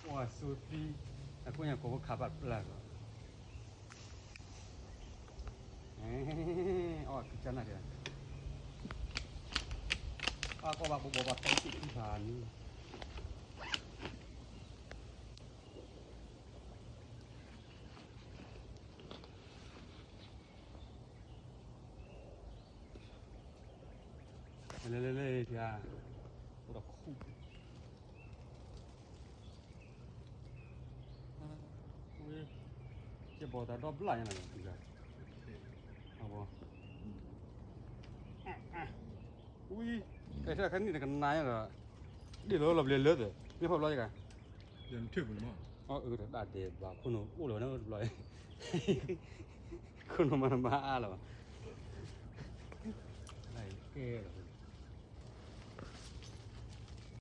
ဝါ စိသံ, အကိးညါကိးဖိခးဘၣ်ပျၢ်လီၤ. အီၣ်ကစၢ်နၢ်က့ၤ, အီၣ်ကီၢ်ဘၣ်ဘိဘိဘၣ်ဖဲသံၣ်သံၣ်ဖးန့ၣ်. လဲၤလဲၤလဲၤ, အိၣ်ဒီးခူၣ်, ဝဲ, ယဘီၣ်သးဒီဘျၣ်ညါလီၤ, ဝံၤ, ကဲထီၣ်ခဲနံၣ်တကနါညါဒီး, ဒ်လီၤလီၤဘျီလၢသ့ၣ်, မ့ၢ်ဖီၣ်ဘျီယက, အၢ တၢ်ဒဲးဘးခိၣ်နူာ်အိၣ်လီၤဝဲန့ၣ်တဘျီ, ခိၣ်နူာ်မၤတမၤအါလီၤဘၣ်, ကဲလီၤ